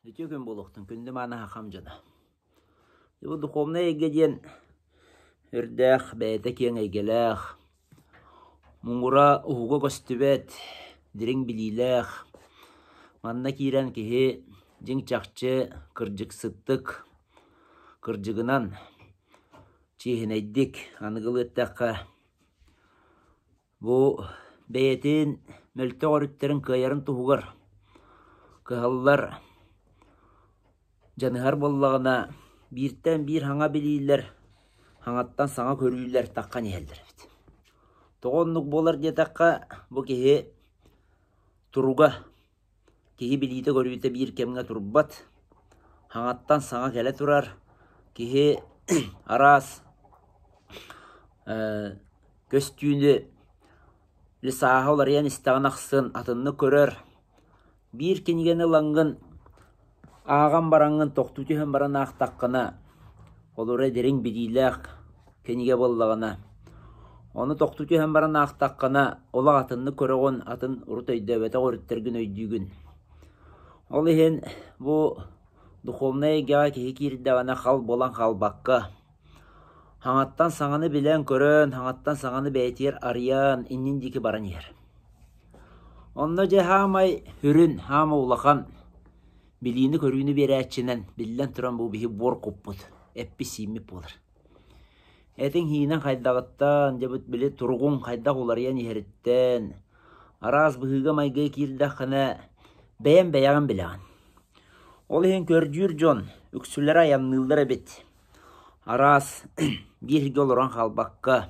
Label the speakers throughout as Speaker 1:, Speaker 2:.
Speaker 1: Үтүө күн буолуохтун, күндү мааны хахам дьоно. Бу духовнай эйгэ диэн үрдээх, бэйэтэ киэҥ эйгэлээх, муҥура уһуга көстүбэт, дириҥ билиилээх. Манна киирэн киһи дьиҥ-чахчы, кырдьыксыттык, кырдьыгынан, чиэһинэйдик, аныгылыы эттэххэ, Бу бэйэтин мөлтөх өрүттэрин кыайарын туһугар кыһаллар, дьаныһар буоллаҕына, бииртэн биир саҥа билиилэр, саҥаттан саҥа көрүүлэр таххан иһэллэр эбит. Тоҕо оннук буолар диэтэххэ, бу киһи туруга Киһи билиитэ-көрүүтэ биир кэмҥэ турбат, саҥаттан саҥа кэлэ турар, киһи араас көстүүнү сааһа уларыйан истэҕин ахсын атыннык көрөр. Биир кинигэни ылаҥҥын ааҕан бараҥҥын тохтуу түһэн баран аахтаххына, холобура дириҥ билиилээх кинигэ буоллаҕына, ону тохтуу түһэн баран аахтаххына, олох атыннык көрөҕүн, атын урут өйдөөбөтөх өрүттэргин өйдүүгүн. Ол иһин бу духовнай эйгэҕэ киһи киирдэҕинэ хал буолан хаалбакка, хаҥаттан саҥаны билэн-көрөн, хаҥаттан саҥаны бэйэтигэр арыйан, иннин диэки баран иһэр. Онно дьэ саамай сүрүн, саамай улахан билиини-көрүүнү биэрээччинэн, биллэн туран, бу биһи буор куппут, эппит-сииммит буолар. Этиҥ-һиинэн хайдаҕыттан, дьэ били туругуҥ хайдах уларыйан иһэриттэн, араас быһыыга-майгыга киирдэххинэ, бэйэҥ бэйэҕин билэҕин. Ол иһин көрдүүр дьон үксүлэрэ айанныыллар эбит. Араас биир сиргэ олорон хаалбакка,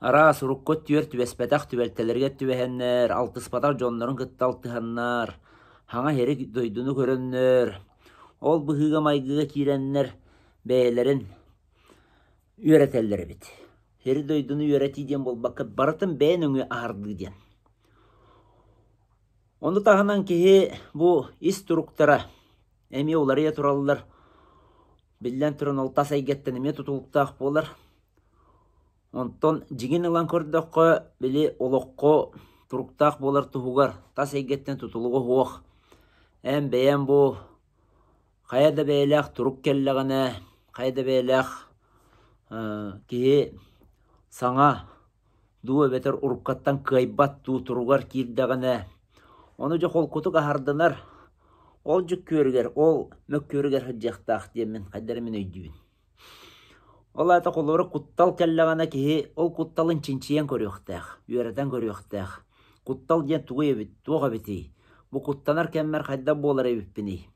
Speaker 1: Араас урукку өттүгэр түбэспэтэх түбэлтэлэригэр түбэһэннэр, алтыспатах дьоннорун кытта алтыһаннар, хаҥа иһэри дойдуну көрөннөр, ол быһыыга-майгыга киирэннэр бэйэлэрин үөрэтэллэр эбит. Сири-дойдуну үөрэтии диэн буолбакка, барытын бэйэ нөҥүө аһардыы диэн. Ону таһынан киһи бу ис туруктара эмиэ уларыйа тураллар. Биллэн туран, ол тас эйгэттэн эмиэ тутулуктаах буолар. Онтон дьиҥин ылан көрдөххө, били олоххо туруктаах буолар туһугар тас эйгэттэн тутулуга суох. Эн бэйэҥ бу хайа да бэйэлээх турук кэллэҕинэ, хайа да бэйэлээх киһи саҥа дуу эбэтэр уруккаттан кыайбат дуу туругар киирдэҕинэ, ону дьэ холкутук аһардынар, ол дьүккүөрүгэр, ол мөккүөрүгэр сылдьыахтаах диэммин хайдах эрэ мин өйдүүбүн. Ол аата холобура куттал кэллэҕинэ киһи ол кутталын чинчийэн көрүөхтээх, үөрэтэн көрүөхтээх. Куттал диэн тугуй эбит, туох эбитий? Бу куттанар кэммэр хайдах буолар эбиппиний?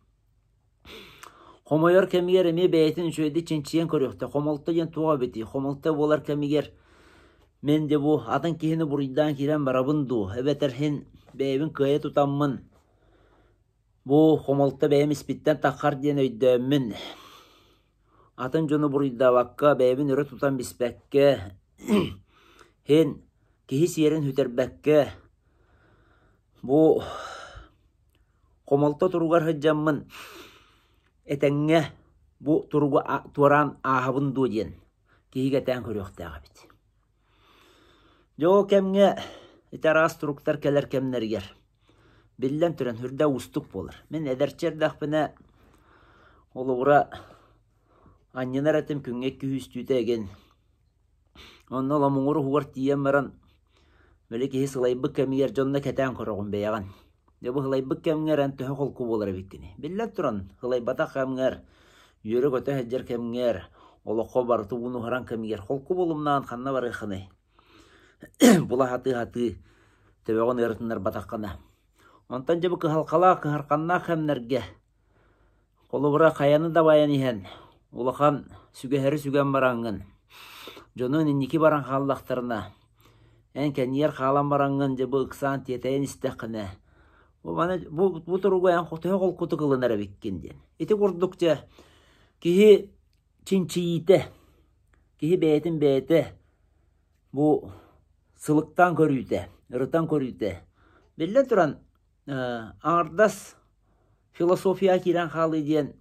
Speaker 1: Хомойор кэмигэр эмиэ бэйэтин үчүгэйдик чинчийэн көрүөхтэ. Хомолто диэн туох эбитий? Хомолто буолар кэмигэр мин де бу атын киһини буруйдаан киирэн барабын дуу, эбэтэр иһин бэйэбин кыайа тутаммын бу хомолто бэйэм испиттэн таххар диэн өйдөөммүн атын дьону буруйдаабакка, бэйэбин өрө тутан биспэккэ, иһин киһи сиэрин сүтэрбэккэ бу хомолто туругар сылдьаммын этэҥҥэ бу туругу туораан ааһабын дуо диэн киһи кэтээн көрүөхтээх эбит. Дьэ ол кэмҥэ ити араас туруктар кэлэр кэмнэригэр биллэн туран үрдэ уустук буолар. Мин эдэрчи эрдэхпинэ холобура анньынар этим күҥҥэ икки-үстүүтэ игин. Онно ломуҥур уһугар тиийэн баран били киһи сылайбыт кэмигэр дьонно кэтээн көрөҕүн бэйэҕин. Дьэ бу сылайбыт кэмҥэр эн төһө холку буолар эбиккиний? Биллэн туран, сылайбатах кэмҥэр, үөрэ-көтө сылдьар кэмҥэр, олоххо барыта ууну уһаран кэмигэр холку буолумнаан ханна барыаххыный? Була сатыы-сатыы төбөҕүн ыарытыннарбатаххына. Онтон дьэ бу кыһалҕалаах, кыһарханнаах кэмнэргэ Холобура, хайаны дабайан иһэн, улахан сүгэһэри сүгэн бараҥҥын, дьонуҥ инники баран хааллахтарына, эн кэннигэр хаалан бараҥҥын дьэ бу ыксаан тиэтэйэн истэххинэ, бу маны бу, бу туругу эн төһө холкутук ылынар эбиккин диэн. Ити курдук дьэ киһи чинчийиитэ, киһи бэйэтин бэйэтэ бу сылыктаан көрүүтэ, ырытан көрүүтэ, биллэн туран, аҥардас Философияҕа киирэн хаалыы диэн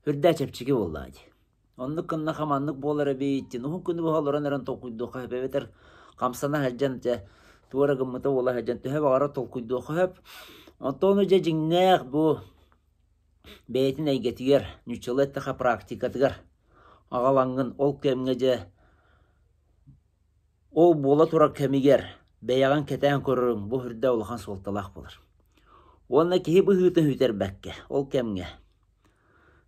Speaker 1: үрдээ чэпчэки буоллаҕа дии. Оннук гыннахха маннык буолар эбит диэн уһун күнү быһа олорон эрэн толкуйдуохха сөп эбэтэр хамсана сылдьан дьэ туора гыммыта буола сылдьан төһө баҕарар толкуйдуохха сөп. Онтон ону дьэ дьиҥнээх бу. бэйэтин эйгэтигэр, нууччалыы эттэххэ практикатыгар аҕалаҥҥын ол кэмҥэ дьэ ол буола турар кэмигэр бэйэҕин кэтээн көрөрүҥ бу сүрдээх улахан суолталаах буолар. Уонна киһи быһыытын сүтэрбэккэ ол кэмҥэ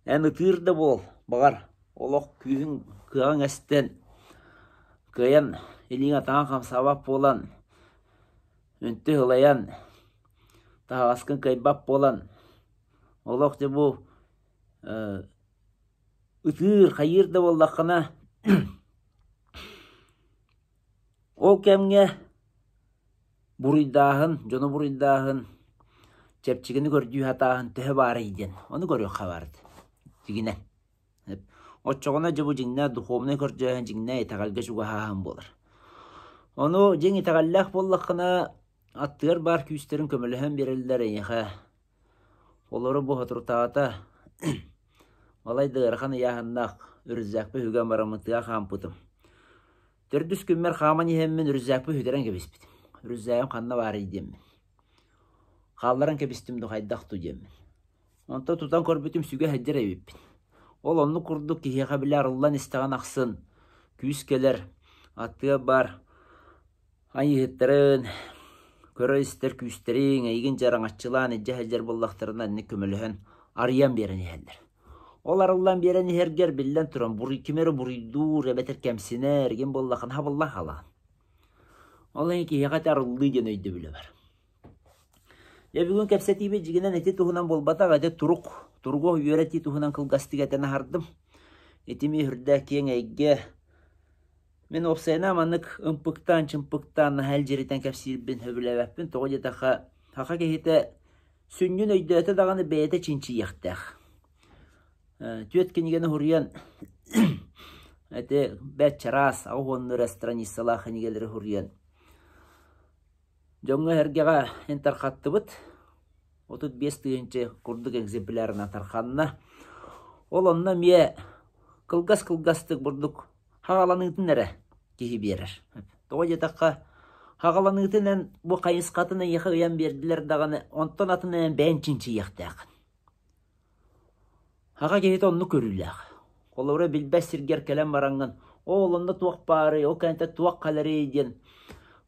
Speaker 1: эн ытыыр да буол, баҕар олох күүһүҥ кыаҕыҥ эстэн кыайан илииҥ-атаҕыҥ хамсаабат буолан үнтү сылайан таһаҕаскын кыайбат буолан олох дьэ бу ытыыр, хайыыр да буоллаххына ол кэмҥэ буруйдааһын, дьону буруйдааһын, чэпчэкини көрдүү сатааһын төһө баарый диэн ону көрүөххэ баар этэ дьиҥинэн. Оччоҕуна дьэ бу дьиҥнээх духовнай көрдөөһүн дьиҥнээх итэҕэлгэ чугаһааһын буолар. Ону дьиҥ итэҕэллээх буоллаххына аттыгар баар күүстэрин көмөлөһөн биэрэллэр эйиэхэ. Олору бу соторутааҕыта балай да ыарахан ыйааһыннаах үрүзээкпэ үһүгэн бараммын тыа хаампытым. Төрдүс күммэр хааман иһэммин үрүзээкпэ сүтэрэн кэбиспитим. Үрүзээгим ханна баарый диэммин. Хаалларан кэбистим дуу хайдах дуу диэммин. Онтон тутан көрбүтүм сүгэ сылдьар эбиппин. Ол оннук курдук киһиэхэ били арыллан истэҕин ахсын күүс кэлэр, аттыа бар айыыһыттарын, көрөр-истэр күүстэриҥ эйигин дьараҥаччылаан илдьэ сылдьар буоллахтарына инник көмөлөһөн арыйан биэрэн иһэллэр. Ол арыллан биэрэн иһэргэр биллэн туран буруй ким эрэ буруйдуур эбэтэр кэмсинэр игин буоллаххына хабыллан хаалаҕын. Ол иһин киһиэхэ ити арыллыы диэн өйдөбүлэ бар. Дьэ бүгүн кэпсэтиибит дьиҥинэн ити туһунан буолбатах, ити турук, туругу үөрэтии туһунан кылгастык этэн аһардым. Ити эмиэ үрдээх киэҥ эйгэ. Мин уопсайынан маннык ымпыктаан-чымпыктаан наһаа илдьиритэн кэпсиирбин сөбүлээбэппин. Тоҕо диэтэххэ, саха киһитэ сүнньүн өйдөөтө даҕаны бэйэтэ чинчийиэхтээх. Түөрт кинигэни суруйан ити бэрт чараас 80 эрэ страницалаах кинигэлэри суруйан Дьоҥҥо-сэргэҕэ эн тархаттыбыт, 35 тыһыынча курдук экземплярынан тарханна. Ол онно эмиэ кылгас-кылгастык бурдук хаҕаланыытын эрэ киһи биэрэр. Тоҕо диэтэххэ, хаҕаланыытын эн бу хайысхатын эйиэхэ ыйан биэрдилэр даҕаны, онтон атын эн бэйэҥ чинчийиэхтээххин. Аҕа киһитэ оннук көрүүлээх. Холобура, билбэт сиргэр кэлэн бараҥҥын, «Оол, онно туох баарый, ол кэнниттэн туох кэлэрий» диэн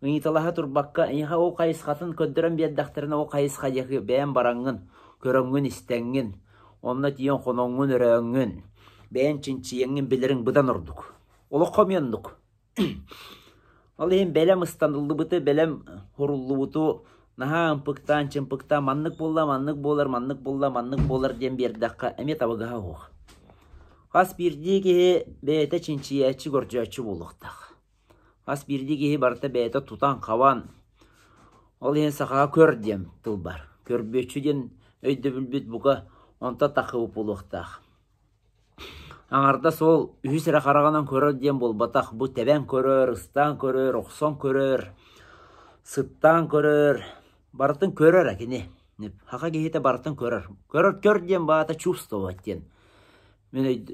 Speaker 1: ыйыталаһа турбакка, эйиэхэ ол хайысхатын көрдөрөн биэрдэхтэринэ, ол хайысха диэки бэйэҥ бараҥҥын, көрөҥҥүн-истэҥҥин, онно тиийэн хоноҥҥун-өрөөҥҥүн, бэйэҥ чинчийэҥҥин билэриҥ быдан ордук. Олоххо эмиэ оннук. Ол иһин бэлэм ыстаныллыбыты, бэлэм һуруллубуту наһаа ымпыктаан-чымпыктаан маннык буолла, маннык буолар, маннык буолла, маннык буолар диэн биэрдэххэ эмиэ табыгаһа суох. Хас биирдии киһи бэйэтэ чинчийээччи, көрдьөөччү буолуохтаах. Хас биирдии киһи барыта бэйэтэ тутан-хабан, ол иһин сахаҕа көр диэн тыл баар. Көрбүөччү диэн өйдөбүлбүт бука онтон таххыбыт буолуохтаах. Аҥардас ол үһүс эрэ хараҕынан көрөр диэн буолбатах, бу тэбэн көрөр, ыстаан көрөр, охсон көрөр, сыттаан көрөр, барытын көрөр ээ кини. Саха киһитэ барытын көрөр. Көрөр көр диэн баата чувствовать диэн. Мин өйд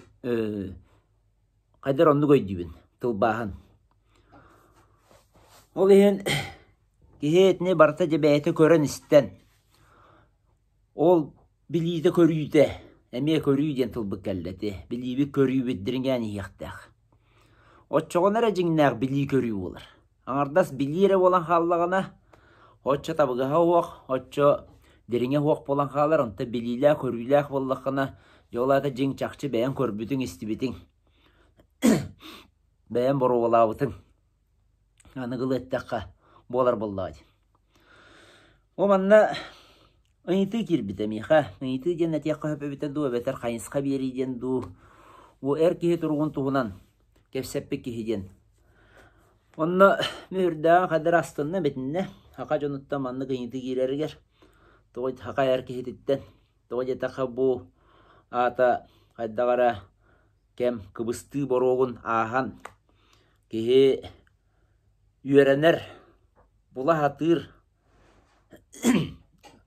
Speaker 1: хайдах оннук өйдүүбүн тылбааһын. Ол иһин киһи итини барыта дьэ бэйэтэ көрөн-истэн Ол билиитэ-көрүүтэ эмиэ көрүү диэн тылбыт кэллэ ити. Билиибит көрүүбүт дириҥээн иһиэхтээх. Оччоҕуна эрэ дьиҥнээх билии-көрүү буолар. Аҥардас билии эрэ буолан хааллаҕына, оччо табыгаһа суох, оччо дириҥэ суох буолан хаалар. Онтон билиилээх-көрүүлээх буоллаххына, дьэ ол аата дьиҥ чахчы бэйэҥ көрбүтүҥ, истибитиҥ, бэйэҥ боруобалаабытыҥ аныгылыы эттэххэ буолар буоллаҕа дии. Ол манна ыйытыы киирбитэ миэхэ. Ыйытыы диэн этиэххэ сөп эбитэ дуу, эбэтэр хайысха биэрии диэн дуу. Бу эр киһи туругун туһунан кэпсэппит киһи диэн. Онно мүһүрдээҕин хайдах астынна эбитиннэ. Саха дьонуттан маннык ыйытыы киирэригэр тоҕо саха эр киһититтэн тоҕо диэтэххэ бу аата хайдах эрэ кэм кыбыстыы боруогун ааһан киһи үөрэнэр, була сатыыр,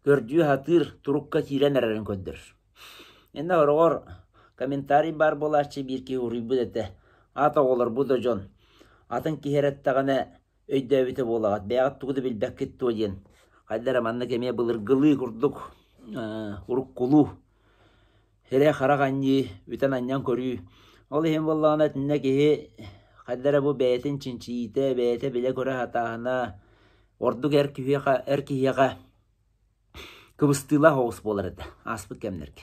Speaker 1: көрдүү сатыыр турукка киирэн эрэрин көрдөрөр. Иннэ сороҕор комментарий баар буолааччы биир киһи уруйбут этэ. Аата оҕолорбут да дьон атын киһи эрэ эттэҕинэ өйдөөбүтэ буолаҕыт, бэйэҕит тугу да билбэккит дуо диэн хайдах эрэ маннык эмиэ былыргылыы курдук уруккулуу. Сирэй-харах анньыы, үтэн-анньан көрүү. Ол иһин буоллаҕына итиннэ киһи хайда эрэ бу бэйэтин чинчийиитэ, бэйэтэ билэ-көрө сатааһына ордук эр киһиэхэ, эр киһиэхэ кыбыстыылаах оҕус буолар этэ ааспыт кэмнэргэ.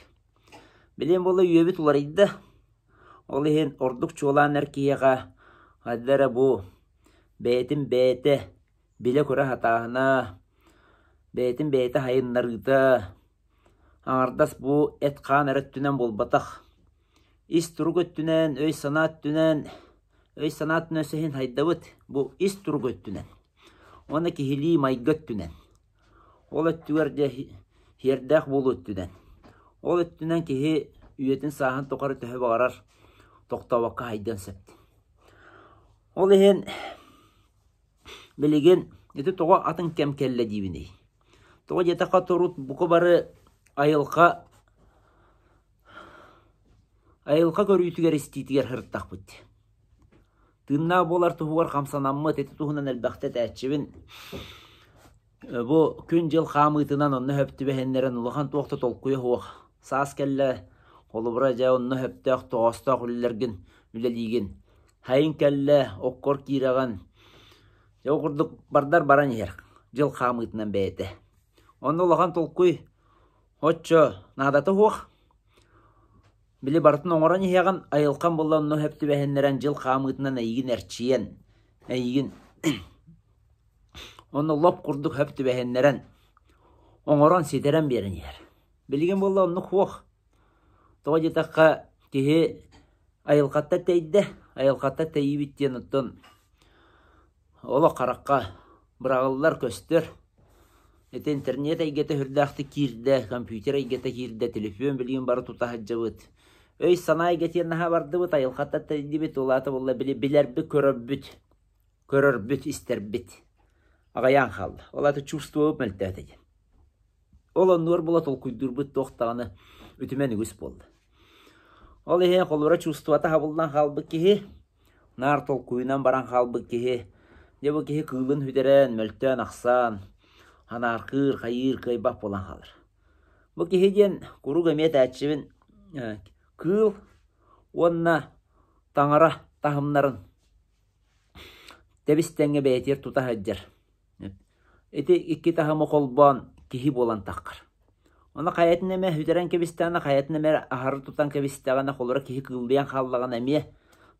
Speaker 1: Билигин буолла үйэбит уларыйда. Ол иһин ордук чуолаан эр киһиэхэ хайда эрэ бу бэйэтин бэйэтэ билэ-көрө сатааһына, бэйэтин бэйэтэ сайыннарыыта Аҥардас бу эт-хаан эрэ өттүнэн буолбатах, ис турук өттүнэн, өй-санаа өттүнэн, өй-санаа өттүнэн өссө иһин сайдабыт, бу ис турук өттүнэн уонна киһилии майгы өттүнэн. Ол өттүгэр дьэ сиэрдээх буолуу өттүнэн. Ол өттүнэн киһи үйэтин сааһын тухары төһө баҕарар тохтообокко сайдыан сөп. Ол иһин билигин ити тоҕо атын кэм кэллэ диибиний? Тоҕо диэтэххэ турут бука бары айылҕа айылҕа көрүүтүгэр истиитигэр сырыттахпыт. Тыыннаах буолар туһугар хамсанаммыт ити туһунан элбэхтэ этээччибин. Бу күн-дьыл хаамыытынан онно сөп түбэһиннэрэн улахан туох да толкуйа суох. Саас кэллэ, холобура дьэ онно сөптөөх тоҕоостоох үлэлэргин үлэлиигин. Сайын кэллэ, оккор киирэҕин, Дьэ, ол курдук бардар баран иһэр, дьыл хаамыытынан бэйэтэ. Онно улахан толкуй оччо наадата суох. Били барытын оҥорон иһэҕин, айылҕан буолла онно сөп түбэһиннэрэн дьыл хаамыытынан эйигин эрчийэн, эйигин онно лоп курдук сөп түбэһиннэрэн оҥорон ситэрэн биэрэн иһэр. Билигин буолла оннук суох. Тоҕо диэтэххэ, киһи айылҕаттан тэйдэ, айылҕаттан тэйиибит диэн оттон олох харахха быраҕыллар, көстөр. Ити интернет эйгэтэ сүрдээхтик киирдэ, компьютер эйгэтэ киирдэ, телефон билигин бары тута сылдьабыт. Өй-санаа эйгэтигэр наһаа бардыбыт, айылҕаттан тэйдибит, ол аата буолла били билэрбит, көрөрбүт, көрөрбүт, истэрбит аҕыйаан хаалла. Ол аата чувствуйбут мөлтөөтө диэн. Ол оннугар була толкуйдуурбут туох даҕаны үтүмэн үгүс буолла. Ол иһин холобура чувствота хабыллан хаалбыт киһи, наар толкуйунан баран хаалбыт киһи, дьэ бу киһи кыылын сүтэрэн, мөлтөөн-ахсаан, анааркыыр, хайыыр, кыайбат буолан хаалар. Бу киһи диэн куруук эмиэ этээччибин кыыл уонна таҥара таһымнарын тэбис-тэҥҥэ бэйэтигэр тута сылдьар. Ити икки таһымы холбоон киһи буолан таххар. Ону хайатын эмэ сүтэрэн кэбистэҕинэ, хайатын эмэ аһары тутан кэбистэҕинэ, холоро киһи кыыллыйан хааллаҕына эмиэ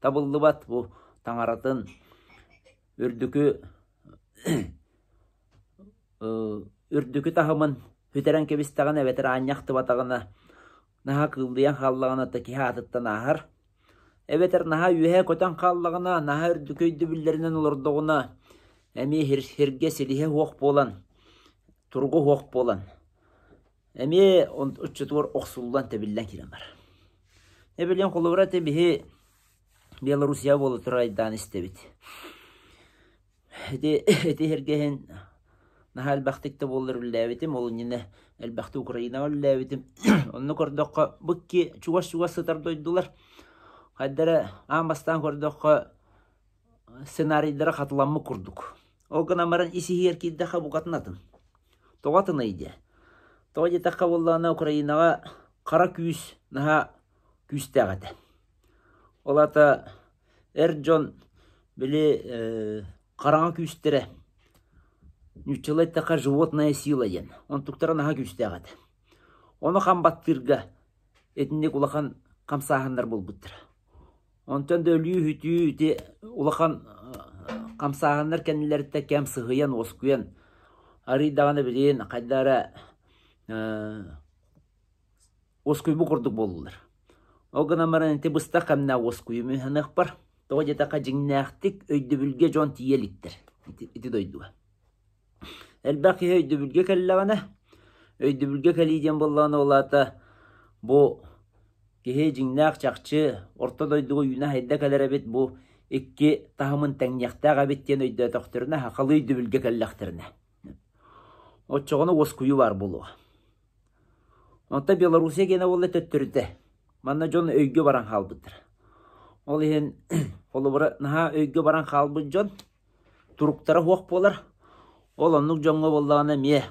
Speaker 1: табыллыбат бу таҥаратын үрдүкү үрдүкү таһымын сүтэрэн кэбистэҕинэ эбэтэр аанньа ахтыбатаҕына наһаа кыыллыйан хааллаҕына да киһи аатыттан ааһар. Эбэтэр наһаа үөһэ көтөн хааллаҕына, наһаа үрдүкү өйдөбүллэринэн олордоҕуна, эмиэ сиргэ силиһэ суох буолан, туруга суох буолан, эмиэ оччотугар охсуллан тэбиллэн киирэн барар. Эбилин холобура ити биһи Белоруссия буола турар айдаан истэбит. Ити ити иһиргэһин наһаа элбэхтик да буоллар үлэлээбитим, ол иннинэ элбэхтик Украинаҕа үлэлээбитим. Онно көрдөххө, бу икки чугас-чугас сытар дойдулар хайда эрэ аан бастаан көрдөххө сценарийдара хатыламмыт курдук. Ол гынан баран ис-иһигэр киирдэххэ букатын атын. Тоҕо атыный диэ? Тоҕо диэтэххэ буоллаҕына Украинаҕа хара күүс наһаа күүстээх этэ. Ол аата Эр дьон били хараҥа күүстэрэ, нууччалыы эттэххэ животная сила диэн, онтуктара наһаа күүстээх этэ. Ону хам баттыырга итинник улахан хамсааһыннар буолбуттара. Онтон да өлүү-сүтүү ити улахан хамсааһыннар кэннилэриттэн кэм сыһыйан, уоскуйан, арыый даҕаны билигин хайдах эрэ уоскуйбут курдук буоллулар. Ол гынан баран ити быстах кэмнээх уоскуйуу саныахпар, тоҕо диэтэххэ дьиҥнээхтик өйдөбүлгэ дьон тиийэ иликтэр ити, ити дойдуга. Элбэх киһи өйдөбүлгэ кэллэҕинэ, өйдөбүлгэ кэлии диэн буоллаҕына ол аата бу киһи дьиҥнээх чахчы орто дойдуга үүнэ-сайда кэлэр эбит, бу икки таһымын тэҥниэхтээх эбит диэн өйдөөтөхтөрүнэ, сахалыы өйдөбүлгэ кэллэхтэринэ. Оччоҕуна уоскуйуу баар буолуоҕа. Онтон Белоруссия гиэнэ буолла төттөрүтэ. Манна дьон өйгө баран хаалбыттар. Ол иһин холобура наһаа өйгө баран хаалбыт дьон туруктара суох буолар. Ол оннук дьоҥҥо буоллаҕына эмиэ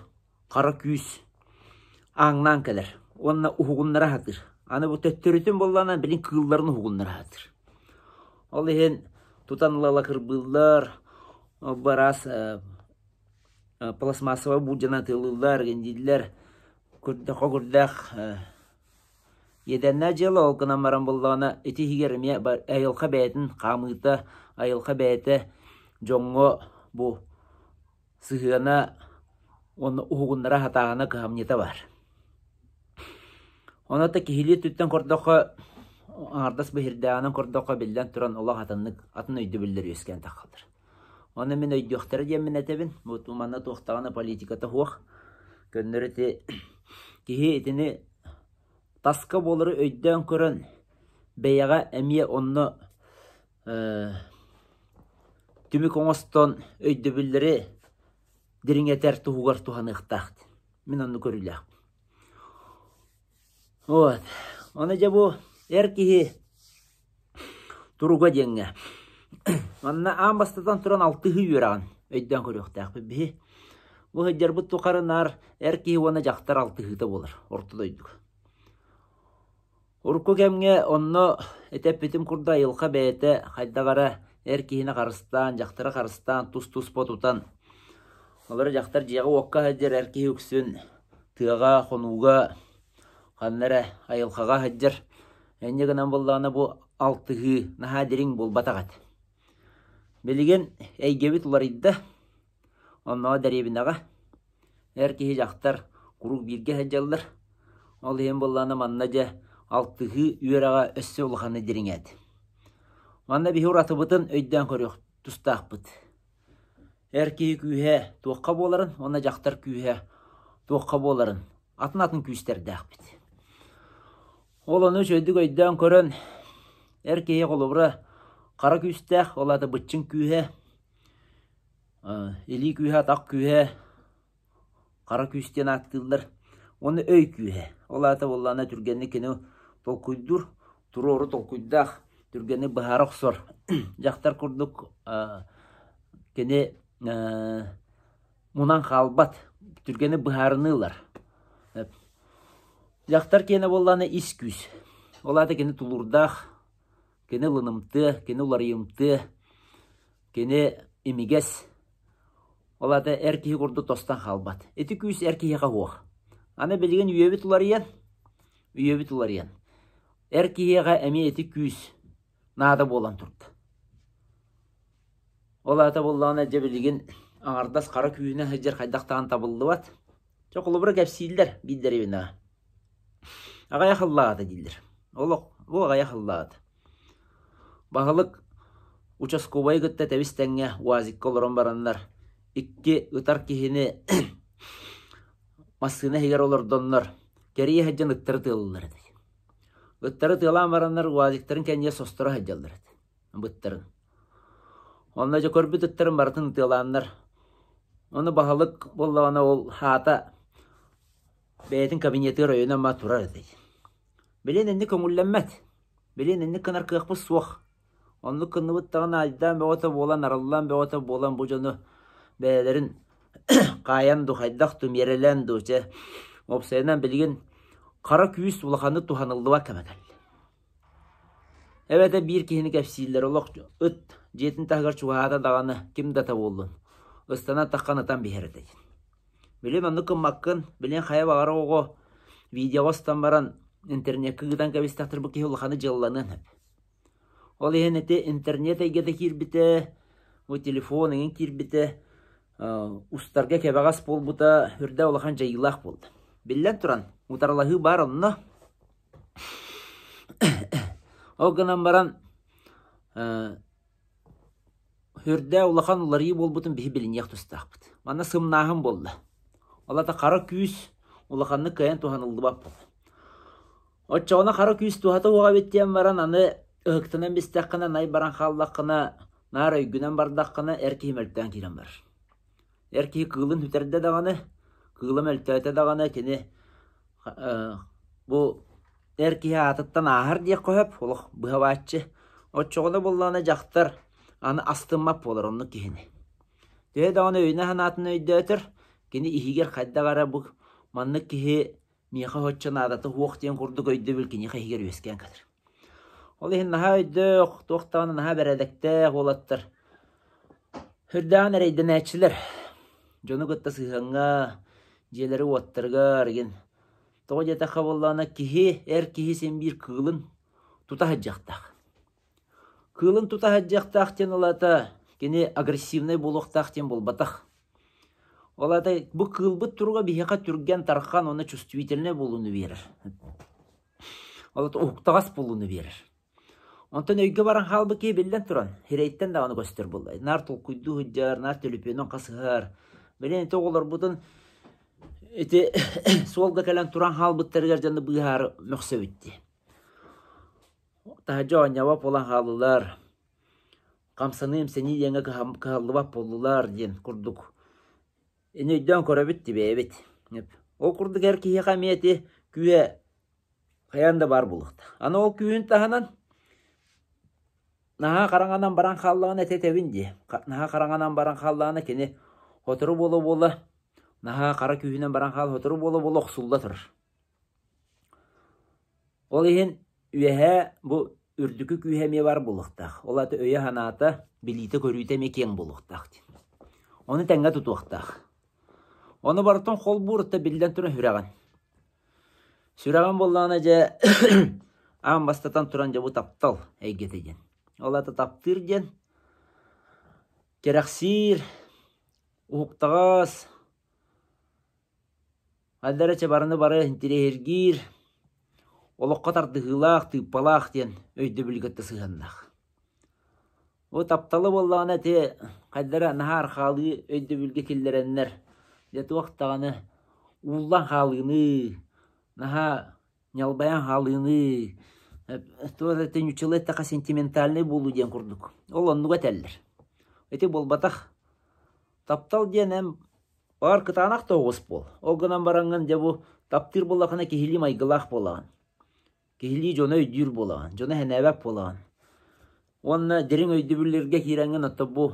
Speaker 1: хара күүс ааҥнаан кэлэр уонна уһугуннара сатыыр. Аны бу төттөрүтүн буоллаҕына билин кыылларын уһугуннара сатыыр. Ол иһин тутан ыла-ыла кырбыыллар, бу араас пластмассовай буулдьанан атыылыыллар, дииллэр. Көрдөххө көрдөөх иэдээннээх дьыала, ол гынан баран буоллаҕына ити иһигэр эмиэ айылҕа бэйэтин хаамыыта, айылҕа бэйэтэ дьоҥҥо бу сыһыана уонна уһугуннара сатааһына кыһамньыта баар. Онон да киһилии өттүттэн көрдөххө, аҥардас бэһирдээҕинэн көрдөххө, биллэн туран, олох атыннык атын өйдөбүллэр үөскээн таххаллар. Ону мин өйдүөхтэрэ диэммин этэбин. Бу манна туохтаҕына политиката суох. Көннөрү ити киһи итини таска буолары өйдөөн көрөн, бэйэҕэ эмиэ онно түмүк оҥостон өйдөбүллэри дириҥэтэр туһугар туһаныахтаах. Мин оннук көрүүлээхпин. Вот. Ону дьэ бу эр киһи туруга диэҥҥэ манна аан бастатан туран алтыһыы үөрэҕин өйдөөн көрүөхтээхпит биһи. Бу сылдьарбыт тухары наар эр киһи уонна дьахтар алтыһыыта буолар орто дойдуга. Урукку кэмҥэ онно этэппитим курдук айылҕа бэйэтэ хайдах эрэ эр киһини харыстаан, дьахтары харыстаан тус-туспа тутан, олору дьахтар дьиэҕэ-уокка сылдьар эр киһи үксүн тыаҕа, хонууга, ханна эрэ айылҕаҕа сылдьар. Инньэ гынан буоллаҕына бу алтыһыы наһаа дириҥ буолбатах этэ. Билигин эйгэбит уларыйда. Оннооҕор дэриэбинэҕэ эр киһи, дьахтар куруук бииргэ сылдьаллар. Ол иһин буоллаҕына манна дьэ алтыһыы үөрэҕэ өссө улаханнык дириҥээтэ. Манна биһи уратыбытын өйдөөн көрүөх тустаахпыт. Эр киһи күүһэ туохха буоларын уонна дьахтар күүһэ туохха буоларын атын-атын күүстэрдээхпит. Ол ону үчүгэйдик өйдөөн көрөн, эр киһи холобура хара күүстээх, ол аата быччыҥ күүһэ, Илии күүһэ, атах күүһэ, хара күүс диэн ааттыыллар. Уонна өй күүһэ. Ол аата буоллаҕына түргэнник кини толкуйдуур, туруору толкуйдаах, түргэнник быһаара охсор. Дьахтар курдук кини мунан хаалбат, түргэнник быһаарыныы ылар. Дьахтар киэнэ буоллаҕына ис күүс. Ол аата кини тулуурдаах, кини ылынымтыа, кини уларыйымтыа, Кини имигэс, ол аата эр киһи курдук тостон хаалбат. Ити күүс эр киһиэхэ суох. Аны билигин үйэбит уларыйан, үйэбит уларыйан, эр киһиэхэ эмиэ ити күүс наада буолан турда. Ол аата буоллаҕына дьэ билигин аҥардас хара күүһүнэн сылдьар хайдах даҕаны табыллыбат. Чэ холобура кэпсииллэр биирдэрибинэ. Аҕыйах ыллаата дииллэр. Олох бу аҕыйах ыллаата. Баһылык участковайы кытта тэбис-тэҥҥэ УАЗикка олорон бараннар, икки ытар киһини массыына иһигэр олордоннор, кэрийэ сылдьан ыттары тыаллылар этэ. Ыттары тыалаан бараннар УАЗиктарын кэннигэр состоро сылдьаллар этэ, быттарын. Онно дьэ көрбүт ыттарын барытын ытыалааннар, ону баһылык буоллаҕына ол хаата бэйэтин кабинетыгар өйөнөн ма турар этэ. Билин инник көҥүллэммэт. Билин инник гынар кыахпыт суох. Оннук гынныбыт даҕаны айдаан бөҕөтө буолан, арыллаан бөҕөтө буолан бу дьону бэйэлэрин хаайан дуу, хайдах дуу, миэрэлээн дуу, чэ, уопсайынан билигин хара күүс улаханнык туһаныллыбат кэмэ кэллэ. Эбэтэр биир киһини кэпсииллэр, олох ыт дьиэтин таһыгар чугаһаата даҕаны ким да табыллын, ыстанан таххан ытан биһэр этэ диэн. Билин оннук гыммаккын, билин хайа баҕарар оҕо видеоҕа устан баран интернеккэ ыытан кэбистэхтэр бу киһи улаханы дьылланыан сөп. Ол иһин ити интернет эйгэтэ киирбитэ, бу телефон эҥин киирбитэ, устарга кэбэҕэс буолбута үрдэ улахан дьайыылаах буолла. Биллэн туран, утарылаһыы баар онно. Ол гынан баран Үрдээ улахан уларыйыы буолбутун биһи билиниэх тустаахпыт. Манна сымнааһын буолла. Ол аата хара күүс улаханнык кыайан туһаныллыбат буолла. Оччоҕуна хара күүс туһата уоҕа эбит диэн баран аны ыһыктынан бистэххинэ, най баран хааллаххына, наар өйгүнэн бардаххына эр киһи мөлтөөн киирэн барар. Эр киһи кыылын сүтэрдэ даҕаны, кыыла мөлтөөтө даҕаны кини бу эр киһи аатыттан ааһар диэххэ сөп, олох быһабааччы. Оччоҕуна буоллаҕына дьахтар аны астыммат буолар оннук киһини. Төһө даҕаны өйүнэн-санаатын өйдөөтөр, кини иһигэр хайдах эрэ бу маннык киһи Миэхэ соччо наадата суох диэн курдук өйдөбүл киниэхэ иһигэр үөскээн кэлэр. Ол иһин наһаа өйдөөх, туох даҕаны наһаа бэрээдэктээх уолаттар сүрдээҕин эрэйдэнээччилэр. Дьону кытта сыһыаҥҥа, дьиэлэри-уоттарыгар игин. Тоҕо диэтэххэ буоллаҕына киһи, эр киһи син биир кыылын тута сылдьыахтаах. Кыылын тута сылдьыахтаах диэн ол аата кини агрессивнай буолуохтаах диэн буолбатах. Ол аата бу кыылбыт туруга биһиэхэ түргэн, тархан уонна чувствительнай буолууну биэрэр. Ол аата уһуктаҕас буолууну биэрэр. Онтон өйгө баран хаалбыт киһи биллэн туран, сирэйиттэн даҕаны көстөр буолла. Наар толкуйдуу сылдьар, наар төлөпүөнүн хасыһар. Билин ити оҕолорбутун ити суолга кэлэн туран хаалбыттарыгар дьону быыһаары мөхсөбүт дии. Таһырдьа оонньообот буолан хааллылар, хамсаныы-имсэнии диэҥҥэ кыһаллыбат буоллулар диэн курдук ини өйдөөн көрөбүт тибээбит. Ол курдук эр киһиэхэ эмиэ ити күүһэ хайаан да баар буолуохтаах. Аны ол күүһүн таһынан наһаа хараҥанан баран хааллаҕына этэтэбин дии. Наһаа хараҥанан баран хааллаҕына кини сотору буола-буола наһаа хара күүһүнэн баран хаал сотору буола-буола охсулла турар. Ол иһин үөһээ бу үрдүкү күүһэ эмиэ баар буолуохтаах. Ол аата өйө-санаата, билиитэ-көрүүтэ эмиэ киэҥ буолуохтаах диэн. Ону тэҥҥэ тутуохтаах. Ону барытын холбуур да биллэн туран сүрэҕин. Сүрэҕин буоллаҕына дьэ аан бастатан туран дьэ бу таптал эйгэтэ диэн. Ол аата таптыыр диэн кэрэхсиир, уһуктаҕас, Хайдара чэ барыны бары интириэһиргиир, олоххо тардыһыылаах, тыыппалаах диэн өйдөбүлү кытта сыһыаннаах. Бу тапталы буоллаҕына ити хайдара наһаа архаалыы өйдөбүлгэ киллэрэннэр, дьэ туох даҕаны ууллан хаалыыны, наһаа ньалбайан хаалыыны, туох эрэ ньуччалыы эттэххэ сентиментальный буолуу диэн курдук. Ол оннуга этэллэр. Ити буолбатах. Таптал диэн эн Баҕар кытаанах да оҕус буол. Ол гынан бараҥҥын дьэ бу таптыыр буоллаххына киһилии майгылаах буолаҕын. Киһилии дьону өйдүүр буолаҕын, дьону сэнээбэт буолаҕын. Уонна дириҥ өйдөбүллэргэ киирэҥҥин оттон бу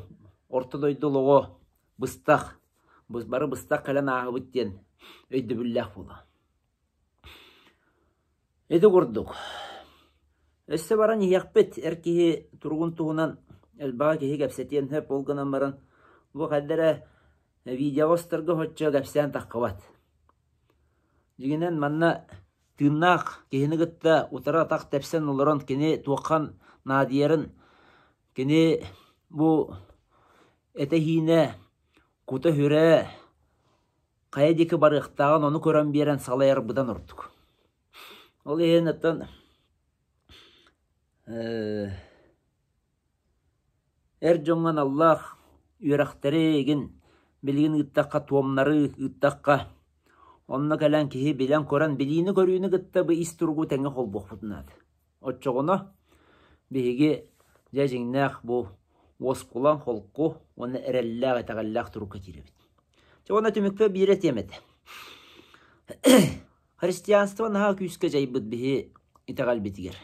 Speaker 1: орто дойду олоҕо быстах, бары быстах кэлэн ааһабыт диэн өйдөбүллээх буолаҕын. Ити курдук, өссө баран иһиэхпит, эр киһи туругун туһунан элбэҕи киһи кэпсэтиэн сөп, ол гынан баран бу хайда эрэ видеоҕа устарга соччо кэпсээн таххыбат. Дьиҥинэн манна тыыннаах киһини кытта утары атах тэпсэн олорон кини туоххан наадыйарын, кини бу этэ-иһиинэ, кута-сүрэ хайа диэки барыахтааҕын ону көрөн биэрэн салайар быдан ордук. Ол иһин оттон эр дьоҥҥо аналлаах үөрэхтэри игин билигин ыыттахха туомнары ыыттахха онно кэлэн киһи билэн-көрөн билиини-көрүүнү кытта бу ис туругу тэҥҥэ холбуохпутун наада. Оччоҕуна биһиги дьэ дьиҥнээх бу уоскулаҥ холку уонна эрэллээх итэҕэллээх турукка киирэбит. Дьэ уонна түмүккэ биир этиэм этэ. Христианство наһаа күүскэ дьайбыт биһи итэҕэлбитигэр.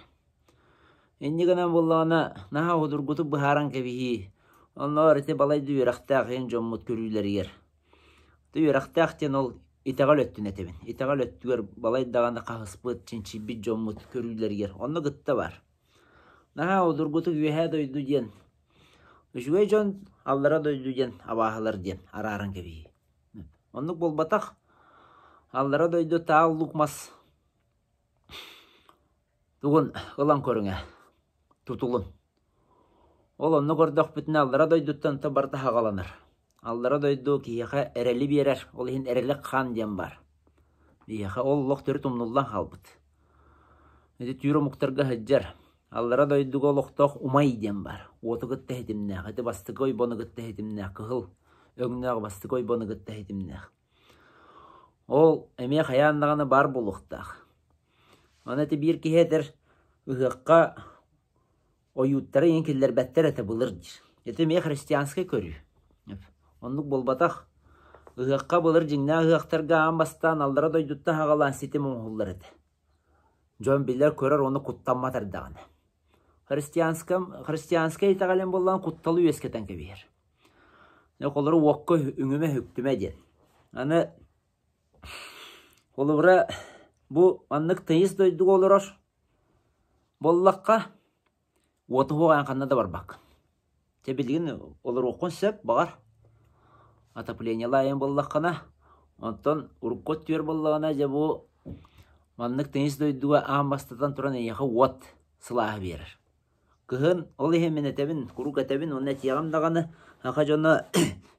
Speaker 1: Инньэ гынан буоллаҕына наһаа судургутук быһааран кэбиһии, оннооҕор ити балайда үөрэхтээх иһин дьоммут көрүүлэригэр Үөрэхтээх диэн ол итэҕэл өттүн этэбин. Итэҕэл өттүгэр балай даҕаны хаһыспыт, чинчийбит дьоммут көрүүлэригэр онно кытта баар. Наһаа удургутук үөһээ дойду диэн үчүгэй дьон, аллара дойду диэн абааһылар диэн арааран кэбиһии. Оннук буолбатах. Аллара дойду таал лук мас тугун ылан көрүҥ ээ, тутулун. Ол онно көрдөхпүтүнэ аллара дойдуттан то барыта саҕаланар. Аллара дойду киһиэхэ эрэли биэрэр, ол иһин эрэлик хаан диэн баар. Биһиэхэ ол олох төрүт умнуллан хаалбыт. Ити түүр омуктарга сылдьар. Аллара дойдуга олохтоох умай диэн баар. Уоту кытта ситимнээх. Ити бастакы ойбону кытта ситимнээх. Кыһыл өҥнөөх бастакы ойбону кытта ситимнээх. Ол эмиэ хайаан даҕаны баар буолуохтаах. Аны ити биир киһи этэр ыһыахха ойууттары иҥин киллэрбэттэр этэ былыр диир. Ити эмиэ христианскай көрүү. Оннук буолбатах. Ыһыахха былыр дьиҥнээх ыһыахтарга аан бастаан аллара дойдуттан саҕалаан ситим оҥоһуллар этэ. Дьон билэр-көрөр уонна куттаммат эрдэҕинэ. Христианскай итэҕэлин буоллаҕына кутталы үөскэтэн кэбиһэр. Холобура уокка үҥүмэ-үктүмэ диэн. Аны холобура. Бу маннык тыйыс дойдуга олорор буоллахха, уоту уһуоҕаан ханна да барбаккын. Чэ билигин олоруоххун сөп, баҕар, отоплениелаайан буоллаххына, онтон урукку өттүгэр буоллаҕына, дьэ бу маннык тыйыс дойдуга аан бастатан туран эйиэхэ уот сылааһы биэрэр. Кыһын ол иһин мин этэбин, куруук этэбин уонна этиэҕим даҕаны, саха дьоно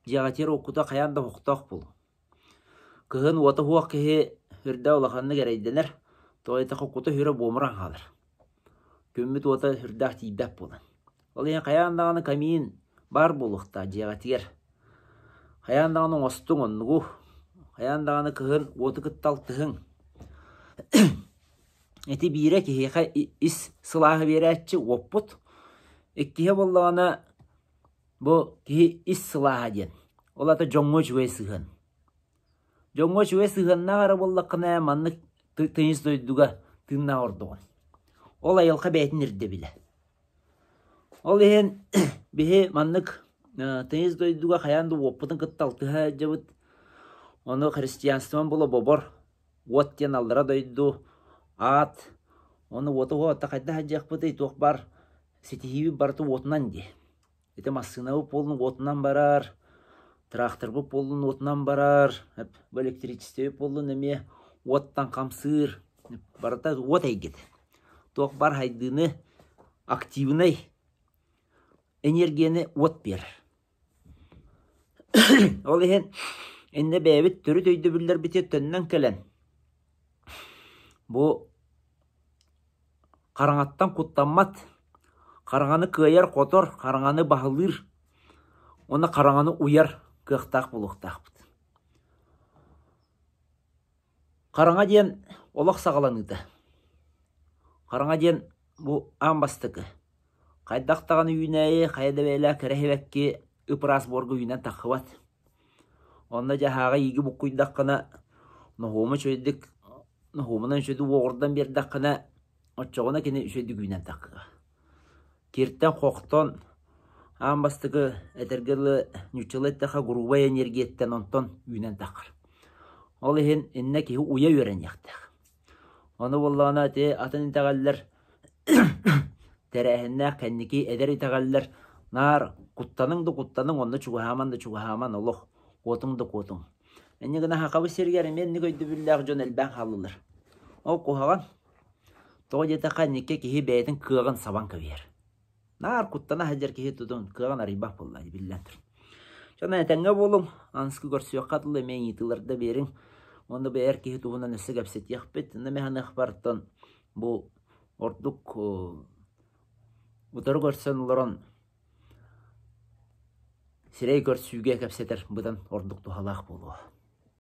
Speaker 1: дьиэҕитигэр уоккута хайаан да оһохтоох буолуҥ. Кыһын уота суох киһи сүрдээх улаханнык эрэйдэнэр, тоҕо диэтэххэ кута-сүрэ буомуран хаалар. Күммүт уота сүрдээх тиийбэт буолан. Ол иһин хайаан даҕаны камин баар буолуохтаах дьиэҕитигэр. Хайаан даҕаны оҥостуҥ оннугу, хайаан даҕаны кыһын уоту кытта алтыһыҥ. Ити биирэ киһиэхэ ис сылааһы биэрээччи уоппут. Иккиһэ буоллаҕына Бу киһи ис сылааһа диэн. Ол аата дьоҥҥо үчүгэй сыһыан. Дьоҥҥо үчүгэй сыһыаннаах эрэ буоллаххына маннык тыйыс дойдуга тыыннаах ордоҕун. Ол айылҕа бэйэтин ирдэбилэ. Ол иһин биһи маннык тыйыс дойдуга хайаан да уоппутун кытта алтыһа сылдьабыт. Ону христианством була бобор. Уот диэн аллара дойду, аат. Ону уоту уотта хайдах сылдьыахпытый туох баар ситиһиибит барыта уотунан дии. Ити массыынабыт буоллун уотунан барар, тракторбыт буоллун уотунан барар, бу электричествобыт буоллун эмиэ уоттан хамсыыр. Барыта уот эйгэтэ. Туох баар хайдыыны активнай энергияны уот биэрэр. Ол иһин иннэ бэйэбит төрүт өйдөбүллэрбитигэр төннөн кэлэн бу Хараҥаттан куттаммат, хараҥаны кыайар-хотор, хараҥаны баһылыыр уонна хараҥаны уйар кыахтаах буолуохтаахпыт. Хараҥа диэн олох саҕаланыыта. Хараҥа диэн бу аан бастакы. Хайдах даҕаны үүнээйи, хайа да бэйэлээх кэрэ сибэкки ып-ыраас буорга үүнэн таххыбат. Онно дьаһааҕы ииги буккуйдаххына, ноһуому үчүгэйдик Ноһуомунан үчүгэйдик уоҕурдан биэрдэххинэ, оччоҕуна кини үчүгэйдик үүнэн таххыа. Киртэн-хохтон аан бастакы этэргэ дылы нууччалыы эттэххэ грубай энергияттан онтон үүнэн таххар. Ол иһин иннэ киһи уйа үөрэниэхтээх. Ону буоллаҕына ити атын итэҕэллэр тэрээһиннээх кэнники эдэр итэҕэллэр наар куттаныҥ да куттаныҥ онно чугаһааман да чугаһааман олох куотуҥ да куотуҥ. Инньэ гынан Сахабыт сиригэр эмиэ инник өйдөбүллээх дьон элбээн хааллылар. Ол куһаҕан. Тоҕо диэтэххэ, инникки киһи бэйэтин кыаҕын сабан кэбиһэр. Наар куттана сылдьар киһи тутун кыаҕын арыйбат буолла биллэн турар. Дьон этэҥҥэ буолуҥ, аныгыскы көрсүөххэ дылы эмиэ ыйытыыларда биэриҥ. Уонна бу эр киһи туһунан өссө кэпсэтиэхпит. Онно эмиэ саныахпар бу ордук утары көрсөн олорон Сирэй көрсүүгэ кэпсэтэр быдан ордук туһалаах буолуо.